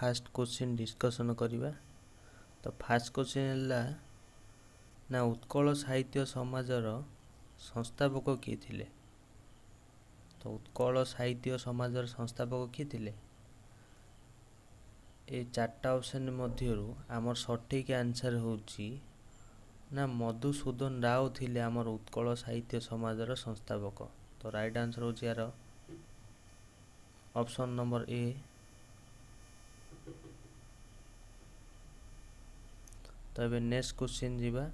First question discussion କରିବା। ତ first question ହେଲା ନା, ଉତ୍କଳ ସାହିତ୍ୟ ସମାଜର ସଂସ୍ଥାପକ କିଏ ଥିଲେ? ତ ଉତ୍କଳ ସାହିତ୍ୟ ସମାଜର ସଂସ୍ଥାପକ କିଏ ଥିଲେ? ଏ ଚାରିଟା ଅପସନ୍ ମଧ୍ୟରୁ ଆମର ସଠିକ୍ ଆନ୍ସର୍ ହେଉଛି ନା, ମଧୁସୂଦନ ରାଓ ଥିଲେ ଆମର ଉତ୍କଳ ସାହିତ୍ୟ ସମାଜର ସଂସ୍ଥାପକ। ତ ରାଇଟ୍ ଆନ୍ସର୍ ହେଉଛି ୟାର ଅପସନ୍ ନମ୍ବର ଏ। ତ ଏବେ ନେକ୍ସଟ କ୍ୱେଶ୍ଚିନ୍ ଯିବା।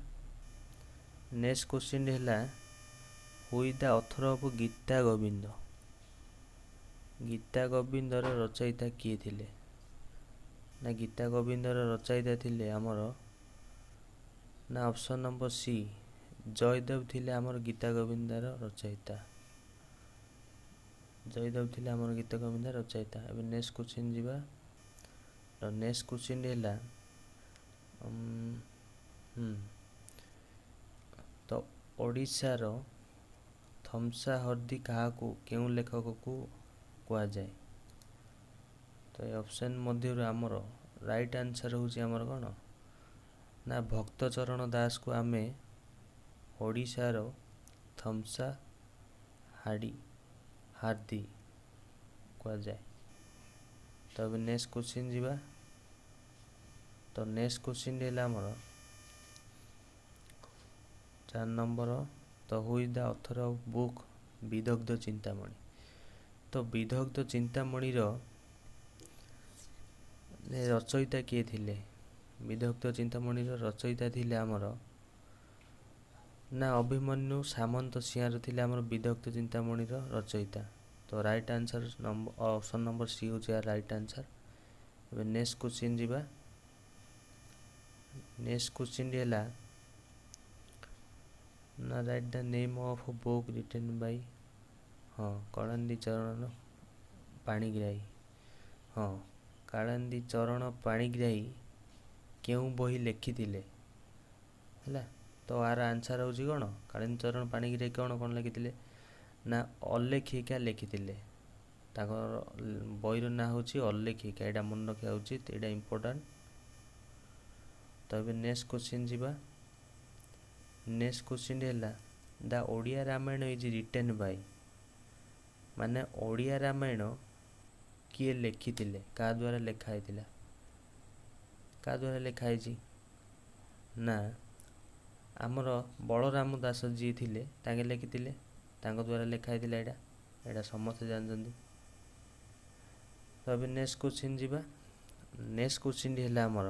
ନେକ୍ସଟ କ୍ୱେଶ୍ଚିନ୍ ହେଲା, who is the author of Gita Govinda? Gita ଗୋବିନ୍ଦର ରଚୟିତା କିଏ ଥିଲେ? ନା, ଗୀତା ଗୋବିନ୍ଦର ରଚୟିତା ଥିଲେ ଆମର ନା, ଅପସନ୍ ନମ୍ବର ସି, ଜୟଦେବ ଥିଲେ ଆମର ଗୀତା ଗୋବିନ୍ଦର ରଚୟିତା। ଜୟଦେବ ଥିଲେ ଆମର ଗୀତା ଗୋବିନ୍ଦ ରଚୟିତା। ଏବେ ନେକ୍ସଟ କ୍ୱେଶ୍ଚିନ୍ ଯିବା। ତ ନେକ୍ସଟ କ୍ୱେଶ୍ଚିନ୍ ହେଲା, ତ ଓଡ଼ିଶାର ଥମସା ହାର୍ଡି କାହାକୁ, କେଉଁ ଲେଖକକୁ କୁହାଯାଏ? ତ ଏ ଅପସନ୍ ମଧ୍ୟରୁ ଆମର ରାଇଟ୍ ଆନ୍ସର୍ ହେଉଛି ଆମର କ'ଣ ନା, ଭକ୍ତଚରଣ ଦାସକୁ ଆମେ ଓଡ଼ିଶାର ଥମସା ହାର୍ଡି କୁହାଯାଏ। ତ ଏବେ ନେକ୍ସଟ କ୍ୱେଶ୍ଚିନ୍ ଯିବା। ତ ନେକ୍ସଟ କ୍ୱେଶ୍ଚିନ୍ ହେଲା ଆମର 4 ନମ୍ବର। ତ who is the author of book Vidagdha Chintamani? ତ ବିଦଗ୍ଧ ଚିନ୍ତାମଣିର ରଚୟିତା କିଏ ଥିଲେ? ବିଦଗ୍ଧ ଚିନ୍ତାମଣିର ରଚୟିତା ଥିଲେ ଆମର ନା, ଅଭିମନ୍ୟୁ ସାମନ୍ତ ସିଂହାର ଥିଲେ ଆମର ବିଦଗ୍ଧ ଚିନ୍ତାମଣିର ରଚୟିତା। ତ right answer option number C ହେଉଛି ୟାର ରାଇଟ୍ ଆନ୍ସର୍। ଏବେ ନେକ୍ସଟ କ୍ୱେଶ୍ଚିନ୍ ଯିବା। ନେକ୍ସଟ କ୍ୱେଶ୍ଚିନ୍ ହେଲା ନା, write the name of book written by, ହଁ, କାଳିନ୍ଦୀ ଚରଣ ପାଣିଗ୍ରାହୀ। ହଁ, କାଳିନ୍ଦୀ ଚରଣ ପାଣିଗ୍ରାହୀ କେଉଁ ବହି ଲେଖିଥିଲେ? ହେଲା, ତ ୟାର ଆନ୍ସର୍ ହେଉଛି କ'ଣ? କାଳିନ୍ଦୀ ଚରଣ ପାଣିଗ୍ରାହୀ କ'ଣ କ'ଣ ଲେଖିଥିଲେ ନା, ଅଲେଖିକା ଲେଖିଥିଲେ। ତାଙ୍କର ବହିର ନାଁ ହେଉଛି ଅଲେଖିକା। ଏଇଟା ମନେ ରଖିବା ଉଚିତ, ଏଇଟା ଇମ୍ପୋର୍ଟାଣ୍ଟ। ତ ଏବେ ନେକ୍ସଟ କ୍ୱେଶ୍ଚିନ୍ ଯିବା। ନେକ୍ସଟ କ୍ୱେଶ୍ଚିନ୍ ହେଲା, the Odia Ramayana is written by, ମାନେ ଓଡ଼ିଆ ରାମାୟଣ କିଏ ଲେଖିଥିଲେ, କାହା ଦ୍ୱାରା ଲେଖା ହେଇଥିଲା, କାହା ଦ୍ୱାରା ଲେଖା ହେଇଛି? ନା, ଆମର ବଳରାମ ଦାସ ଯିଏ ଥିଲେ, ତାଙ୍କେ ଲେଖିଥିଲେ, ତାଙ୍କ ଦ୍ୱାରା ଲେଖା ହେଇଥିଲା ଏଇଟା। ଏଇଟା ସମସ୍ତେ ଜାଣିଛନ୍ତି। ତ ଏବେ ନେକ୍ସଟ କ୍ୱେଶ୍ଚିନ୍ ଯିବା। ନେକ୍ସଟ କ୍ୱେଶ୍ଚିନ୍ ହେଲା ଆମର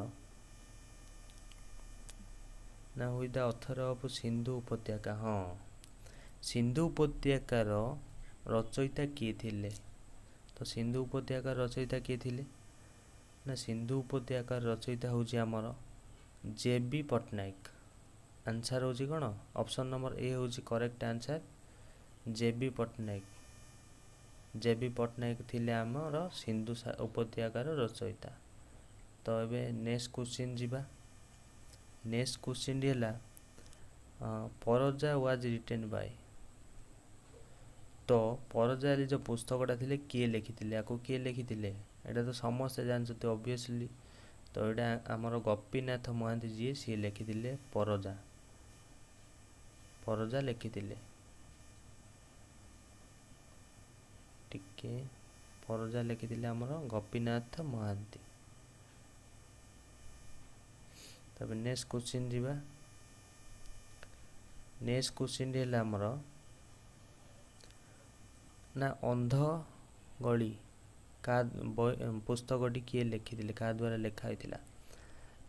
ନା, who the author of Sindhu Upatyaka? ହଁ, ସିନ୍ଧୁ ଉପତ୍ୟକାର ରଚୟିତା କିଏ ଥିଲେ? ତ ସିନ୍ଧୁ ଉପତ୍ୟକାର ରଚୟିତା କିଏ ଥିଲେ? ନା, ସିନ୍ଧୁ ଉପତ୍ୟକାର ରଚୟିତା ହେଉଛି ଆମର ଜେ ବି ପଟ୍ଟନାୟକ। ଆନ୍ସର୍ ହେଉଛି କ'ଣ? ଅପସନ୍ ନମ୍ବର ଏ ହେଉଛି କରେକ୍ଟ ଆନ୍ସର୍, ଜେ ବି ପଟ୍ଟନାୟକ। ଜେ ବି ପଟ୍ଟନାୟକ ଥିଲେ ଆମର ସିନ୍ଧୁ ଉପତ୍ୟକାର ରଚୟିତା। ତ ଏବେ ନେକ୍ସଟ କ୍ୱେଶ୍ଚିନ୍ ଯିବା। ନେକ୍ସଟ କ୍ୱେଶ୍ଚିନ୍ ହେଲା, ପରଜା ୱାଜ୍ ରିଟେନ୍ ବାଇ। ତ ପରଜା ଯେଉଁ ପୁସ୍ତକଟା ଥିଲେ, କିଏ ଲେଖିଥିଲେ? ଆକୁ କିଏ ଲେଖିଥିଲେ? ଏଇଟା ତ ସମସ୍ତେ ଜାଣିଛନ୍ତି ଅବଭିୟସଲି। ତ ଏଇଟା ଆମର ଗୋପୀନାଥ ମହାନ୍ତି ଯିଏ, ସିଏ ଲେଖିଥିଲେ ପରଜା। ପରଜା ଲେଖିଥିଲେ, ଟିକେ, ପରଜା ଲେଖିଥିଲେ ଆମର ଗୋପୀନାଥ ମହାନ୍ତି। ତାପରେ ନେକ୍ସଟ କ୍ୱେଶ୍ଚିନ୍ ଯିବା। ନେକ୍ସଟ କ୍ୱେଶ୍ଚିନ୍ ହେଲା ଆମର ନା, ଅନ୍ଧ ଗଳି କାହା ପୁସ୍ତକଟି କିଏ ଲେଖିଥିଲେ, କାହା ଦ୍ୱାରା ଲେଖା ହେଇଥିଲା?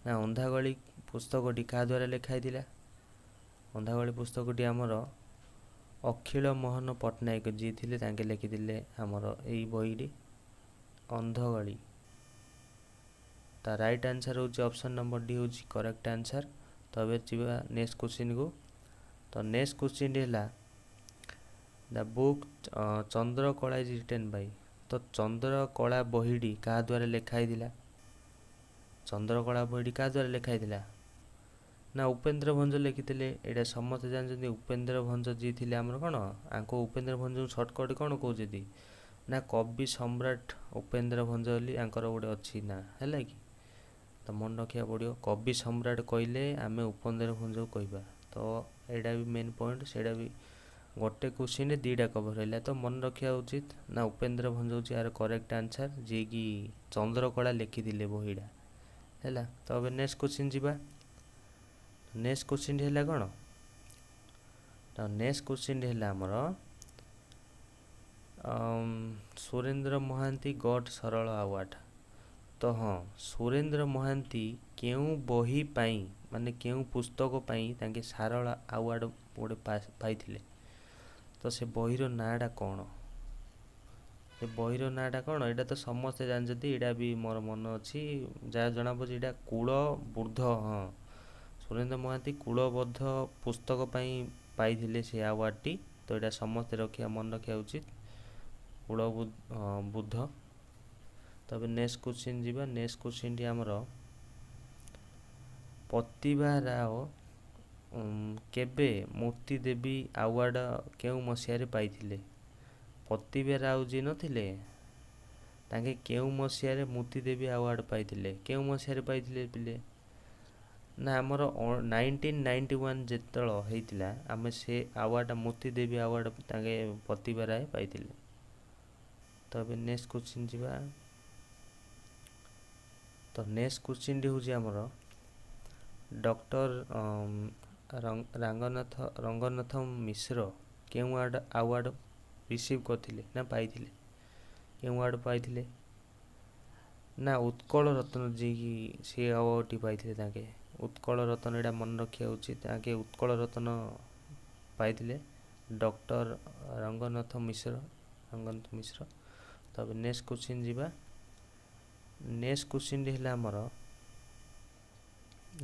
ନା, ଅନ୍ଧାଗଳି ପୁସ୍ତକଟି କାହା ଦ୍ୱାରା ଲେଖା ହେଇଥିଲା? ଅନ୍ଧାଗଳି ପୁସ୍ତକଟି ଆମର ଅଖିଳ ମୋହନ ପଟ୍ଟନାୟକ ଯିଏ ଥିଲେ, ତାଙ୍କେ ଲେଖିଥିଲେ ଆମର ଏଇ ବହିଟି ଅନ୍ଧଗଳି। ତା ରାଇଟ୍ ଆନ୍ସର୍ ହେଉଛି ଅପସନ୍ ନମ୍ବର ଡି ହେଉଛି କରେକ୍ଟ ଆନ୍ସର୍। ତ ଏବେ ଯିବା ନେକ୍ସଟ କ୍ୱେଶ୍ଚିନ୍କୁ। ତ ନେକ୍ସଟ କ୍ୱେଶ୍ଚିନ୍ ହେଲା, the book Chandrakala is written by. ତ ଚନ୍ଦ୍ରକଳା ବହିଟି କାହା ଦ୍ୱାରା ଲେଖା ହେଇଥିଲା? ଚନ୍ଦ୍ରକଳା ବହିଟି କାହା ଦ୍ୱାରା ଲେଖା ହେଇଥିଲା? ନା, ଉପେନ୍ଦ୍ର ଭଞ୍ଜ ଲେଖିଥିଲେ। ଏଇଟା ସମସ୍ତେ ଜାଣିଛନ୍ତି। ଉପେନ୍ଦ୍ର ଭଞ୍ଜ ଯିଏ ଥିଲେ ଆମର କ'ଣ, ଆଙ୍କ ଉପେନ୍ଦ୍ର ଭଞ୍ଜଙ୍କୁ ସର୍ଟକଟ୍ କ'ଣ କହୁଛନ୍ତି? ନା କବି ସମ୍ରାଟ ଉପେନ୍ଦ୍ର ଭଞ୍ଜ ବୋଲି ୟାଙ୍କର ଗୋଟେ ଅଛି ନା, ହେଲା କି? ତ ମନେ ରଖିବାକୁ ପଡ଼ିବ, କବି ସମ୍ରାଟ କହିଲେ ଆମେ ଉପେନ୍ଦ୍ର ଭଞ୍ଜକୁ କହିବା। ତ ଏଇଟା ବି ମେନ୍ ପଏଣ୍ଟ, ସେଇଟା ବି ଗୋଟେ କୋଶ୍ଚିନ୍ରେ ଦୁଇଟା କଭର୍ ହେଲା, ତ ମନେ ରଖିବା ଉଚିତ। ନା ଉପେନ୍ଦ୍ର ଭଞ୍ଜ ହେଉଛି ଏହାର କରେକ୍ଟ ଆନ୍ସର୍, ଯିଏକି ଚନ୍ଦ୍ରକଳା ଲେଖିଥିଲେ ବହିଟା, ହେଲା। ତ ଏବେ ନେକ୍ସଟ କୋଶ୍ଚିନ୍ ଯିବା। ନେକ୍ସଟ କୋଶ୍ଚିନ୍ଟି ହେଲା କ'ଣ? ତ ନେକ୍ସଟ କୋଶ୍ଚିନ୍ଟି ହେଲା ଆମର ସୁରେନ୍ଦ୍ର ମହାନ୍ତି ଗଟ୍ ସରଳ ଆୱାର୍ଡ଼। ତ ହଁ, ସୁରେନ୍ଦ୍ର ମହାନ୍ତି କେଉଁ ବହି ପାଇଁ, ମାନେ କେଉଁ ପୁସ୍ତକ ପାଇଁ ତାଙ୍କେ ସାରଳା ଆୱାର୍ଡ଼ ଗୋଟେ ପାଇଥିଲେ? ତ ସେ ବହିର ନାଁଟା କ'ଣ? ସେ ବହିର ନାଁଟା କ'ଣ? ଏଇଟା ତ ସମସ୍ତେ ଜାଣିଛନ୍ତି, ଏଇଟା ବି ମୋର ମନ ଅଛି, ଯାହା ଜଣାପଡ଼ୁଛି ଏଇଟା କୂଳବୃଦ୍ଧ। ହଁ, ସୁରେନ୍ଦ୍ର ମହାନ୍ତି କୂଳବଦ୍ଧ ପୁସ୍ତକ ପାଇଁ ପାଇଥିଲେ ସେ ଆୱାର୍ଡ଼ଟି। ତ ଏଇଟା ସମସ୍ତେ ରଖିବା, ମନେ ରଖିବା ଉଚିତ, କୂଳ ବୁଦ୍ଧ। ତବେ ନେକ୍ସଟ କୋଶ୍ଚିନ୍ ଯିବା। ନେକ୍ସଟ କୋଶ୍ଚିନ୍ଟି ଆମର ପ୍ରତିଭା ରାଓ କେବେ ମୂର୍ତ୍ତି ଦେବୀ ଆୱାର୍ଡ଼ କେଉଁ ମସିହାରେ ପାଇଥିଲେ? ପ୍ରତିଭା ରାଓ ଯିଏ ନଥିଲେ, ତାଙ୍କେ କେଉଁ ମସିହାରେ ମୂର୍ତ୍ତି ଦେବୀ ଆୱାର୍ଡ଼ ପାଇଥିଲେ? କେଉଁ ମସିହାରେ ପାଇଥିଲେ ପିଲେ? ନା ଆମର 1991 ଯେତେବେଳେ ହେଇଥିଲା, ଆମେ ସେ ଆୱାର୍ଡ଼, ମୂର୍ତ୍ତି ଦେବୀ ଆୱାର୍ଡ଼ ତାଙ୍କେ ପ୍ରତିଭା ରାୟ ପାଇଥିଲେ। ତ ଏବେ ନେକ୍ସଟ କୋଶ୍ଚିନ୍ ଯିବା। ତ ନେକ୍ସଟ କୋଶ୍ଚିନ୍ଟି ହେଉଛି ଆମର ଡକ୍ଟର ରଙ୍ଗନାଥ ମିଶ୍ର କେଉଁ ଆୱାର୍ଡ଼ ରିସିଭ୍ କରିଥିଲେ ନା ପାଇଥିଲେ? କେଉଁ ଆୱାର୍ଡ଼ ପାଇଥିଲେ? ନା ଉତ୍କଳ ରତ୍ନ, ଯିଏକି ସେ ଆୱାର୍ଡ଼ଟି ପାଇଥିଲେ ତାଙ୍କେ, ଉତ୍କଳ ରତ୍ନ। ଏଇଟା ମନେ ରଖିବା ଉଚିତ, ତାଙ୍କେ ଉତ୍କଳ ରତ୍ନ ପାଇଥିଲେ ଡକ୍ଟର ରଙ୍ଗନାଥ ମିଶ୍ର, ରଙ୍ଗନାଥ ମିଶ୍ର। ତବେ ନେକ୍ସଟ କୋଶ୍ଚିନ୍ ଯିବା। ନେକ୍ସଟ କୋଶ୍ଚିନ୍ଟି ହେଲା ଆମର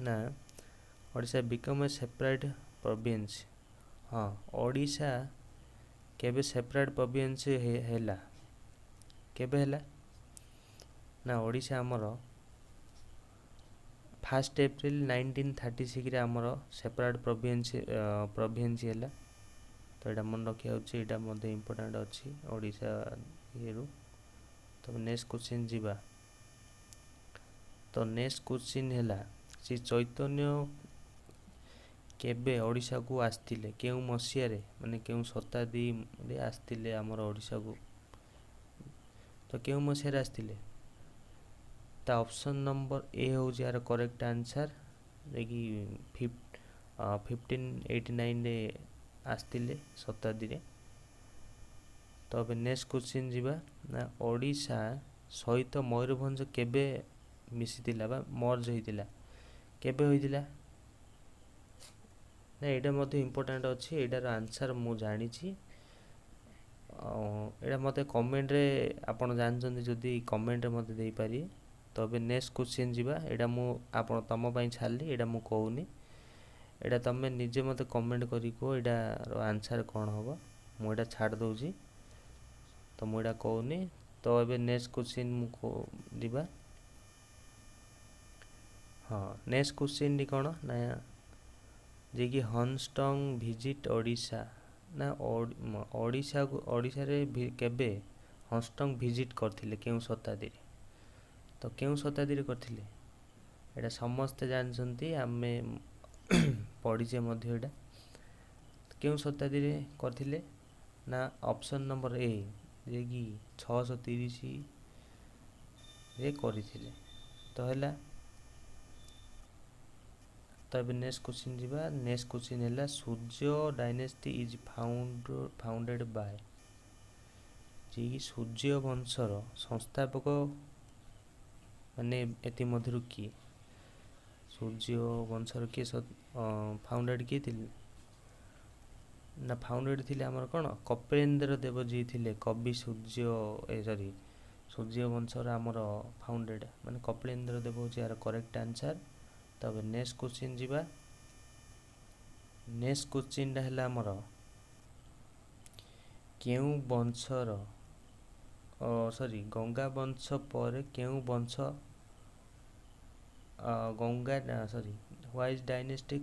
ନା Odisha become a separate province. ହଁ, ଓଡ଼ିଶା କେବେ ସେପାରେଟ୍ ପ୍ରୋଭିନ୍ସ ହେଲା? କେବେ ହେଲା? ନା ଓଡ଼ିଶା ଆମର 1 ଏପ୍ରିଲ 1936ରେ ଆମର ସେପାରେଟ୍ ପ୍ରୋଭିନ୍ସ ହେଲା। ତ ଏଇଟା ମନେ ରଖିବା ଅଛି, ଏଇଟା ମଧ୍ୟ ଇମ୍ପୋର୍ଟାଣ୍ଟ ଅଛି ଓଡ଼ିଶା ଇଏରୁ। ତ ନେକ୍ସଟ କୋଶ୍ଚିନ୍ ଯିବା। ତ ନେକ୍ସଟ କୋଶ୍ଚିନ୍ ହେଲା ଶ୍ରୀ ଚୈତନ୍ୟ କେବେ ଓଡ଼ିଶାକୁ ଆସିଥିଲେ, କେଉଁ ମସିହାରେ, ମାନେ କେଉଁ ଶତାବ୍ଦୀରେ ଆସିଥିଲେ ଆମର ଓଡ଼ିଶାକୁ? ତ କେଉଁ ମସିହାରେ ଆସିଥିଲେ? ତା ଅପସନ୍ ନମ୍ବର ଏ ହେଉଛି ଏହାର କରେକ୍ଟ ଆନ୍ସର୍, ଯିଏକି 1589ରେ ଆସିଥିଲେ ଶତାବ୍ଦୀରେ। ତ ଏବେ ନେକ୍ସଟ କୋଶ୍ଚିନ୍ ଯିବା। ନା ଓଡ଼ିଶା ସହିତ ମୟୂରଭଞ୍ଜ କେବେ ମିଶିଥିଲା ବା ମର୍ଜ ହୋଇଥିଲା, କେବେ ହୋଇଥିଲା? ନା ଏଇଟା ମଧ୍ୟ ଇମ୍ପୋର୍ଟାଣ୍ଟ ଅଛି, ଏଇଟାର ଆନ୍ସର୍ ମୁଁ ଜାଣିଛି। ଏଇଟା ମୋତେ କମେଣ୍ଟରେ ଆପଣ ଜାଣିଛନ୍ତି ଯଦି କମେଣ୍ଟରେ ମୋତେ ଦେଇପାରିବେ। ତ ଏବେ ନେକ୍ସଟ କୋଶ୍ଚିନ୍ ଯିବା। ଏଇଟା ମୁଁ ଆପଣ ତୁମ ପାଇଁ ଛାଡ଼ିଲି, ଏଇଟା ମୁଁ କହୁନି, ଏଇଟା ତୁମେ ନିଜେ ମୋତେ କମେଣ୍ଟ କରି କୁହ ଏଇଟାର ଆନ୍ସର୍ କ'ଣ ହେବ। ମୁଁ ଏଇଟା ଛାଡ଼ି ଦେଉଛି, ତ ମୁଁ ଏଇଟା କହୁନି। ତ ଏବେ ନେକ୍ସଟ କୋଶ୍ଚିନ୍ ମୁଁ ଯିବା। ହଁ, ନେକ୍ସଟ କୋଶ୍ଚିନ୍ଟି କ'ଣ? ନା ଯିଏକି ହନଷ୍ଟଙ୍ଗ ଭିଜିଟ୍ ଓଡ଼ିଶା। ନା ଓଡ଼ିଶାକୁ, ଓଡ଼ିଶାରେ କେବେ ହନଷ୍ଟଙ୍ଗ ଭିଜିଟ୍ କରିଥିଲେ, କେଉଁ ଶତାବ୍ଦୀରେ? ତ କେଉଁ ଶତାବ୍ଦୀରେ କରିଥିଲେ? ଏଇଟା ସମସ୍ତେ ଜାଣିଛନ୍ତି, ଆମେ ପଢ଼ିଛେ ମଧ୍ୟ ଏଇଟା। କେଉଁ ଶତାବ୍ଦୀରେ କରିଥିଲେ? ନା ଅପସନ୍ ନମ୍ବର ଏ, ଯିଏକି 630ରେ କରିଥିଲେ। ତ ହେଲା। ତ ଏବେ ନେକ୍ସଟ କୋଶ୍ଚିନ୍ ଯିବା। ନେକ୍ସଟ କୋଶ୍ଚିନ୍ ହେଲା ସୂର୍ଯ୍ୟ ଡାଇନେଷ୍ଟି is ଫାଉଣ୍ଡେଡ଼ ବାଏ, ଯିଏକି ସୂର୍ଯ୍ୟ ବଂଶର ସଂସ୍ଥାପକ ମାନେ ଏଥିମଧ୍ୟରୁ କିଏ? ସୂର୍ଯ୍ୟ ବଂଶର କିଏ ଫାଉଣ୍ଡେଡ଼ କିଏ ଥିଲେ? ନା ଫାଉଣ୍ଡେଡ଼ ଥିଲେ ଆମର କ'ଣ କପିଳେନ୍ଦ୍ର ଦେବ, ଯିଏ ଥିଲେ କବି ସୂର୍ଯ୍ୟ, ଏ ସରି, ସୂର୍ଯ୍ୟ ବଂଶର ଆମର ଫାଉଣ୍ଡେଡ଼ ମାନେ କପିଳେନ୍ଦ୍ର ଦେବ ହେଉଛି ଏହାର କରେକ୍ଟ ଆନ୍ସର୍। ତବେ ନେକ୍ସଟ କୋଶ୍ଚିନ୍ ଯିବା। ନେକ୍ସଟ କୋଶ୍ଚିନ୍ଟା ହେଲା ଆମର କେଉଁ ବଂଶର, ସରି, ଗଙ୍ଗା ବଂଶ ପରେ କେଉଁ ବଂଶ, Ganga, sorry, which dynasty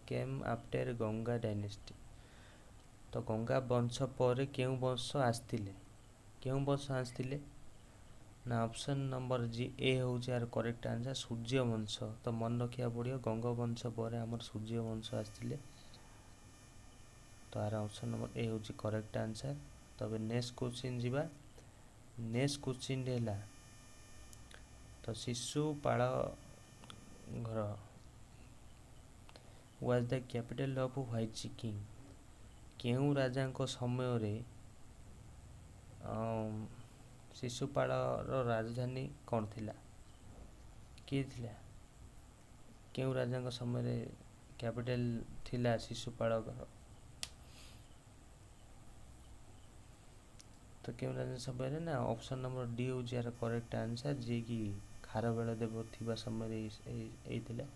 came after Ganga dynasty? ତ ଗଙ୍ଗା ବଂଶ ପରେ କେଉଁ ବଂଶ ଆସିଥିଲେ? କେଉଁ ବଂଶ ଆସିଥିଲେ ନା ଅପସନ୍ ନମ୍ବର ଜି ଏ ହେଉଛି ଏହାର କରେକ୍ଟ ଆନ୍ସର୍, ସୂର୍ଯ୍ୟବଂଶ। ତ ମନେ ରଖିବାକୁ ପଡ଼ିବ, ଗଙ୍ଗବଂଶ ପରେ ଆମର ସୂର୍ଯ୍ୟବଂଶ ଆସିଥିଲେ। ତ ଆର ଅପସନ୍ ନମ୍ବର ଏ ହେଉଛି କରେକ୍ଟ ଆନ୍ସର୍। ତବେ ନେକ୍ସଟ କ୍ୱେଶ୍ଚିନ୍ ଯିବା। ନେକ୍ସଟ କ୍ୱେଶ୍ଚିନ୍ ହେଲା ତ ଶିଶୁପାଳ ଘର was the capital of which king? କେଉଁ ରାଜାଙ୍କ ସମୟରେ ଶିଶୁପାଳର ରାଜଧାନୀ କ'ଣ ଥିଲା? କିଏ ଥିଲା? କେଉଁ ରାଜାଙ୍କ ସମୟରେ କ୍ୟାପିଟାଲ ଥିଲା ଶିଶୁପାଳଘର? ତ କେଉଁ ରାଜା ସମୟରେ ନା ଅପସନ୍ ନମ୍ବର ଡି ହେଉଛି ଏହାର କରେକ୍ଟ ଆନ୍ସର୍, ଯିଏକି ଖାରବେଳ ଦେବ ଥିବା ସମୟରେ ହେଇଥିଲା।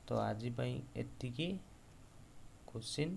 ତ ଆଜି ପାଇଁ ଏତିକି କୋଶ୍ଚିନ୍।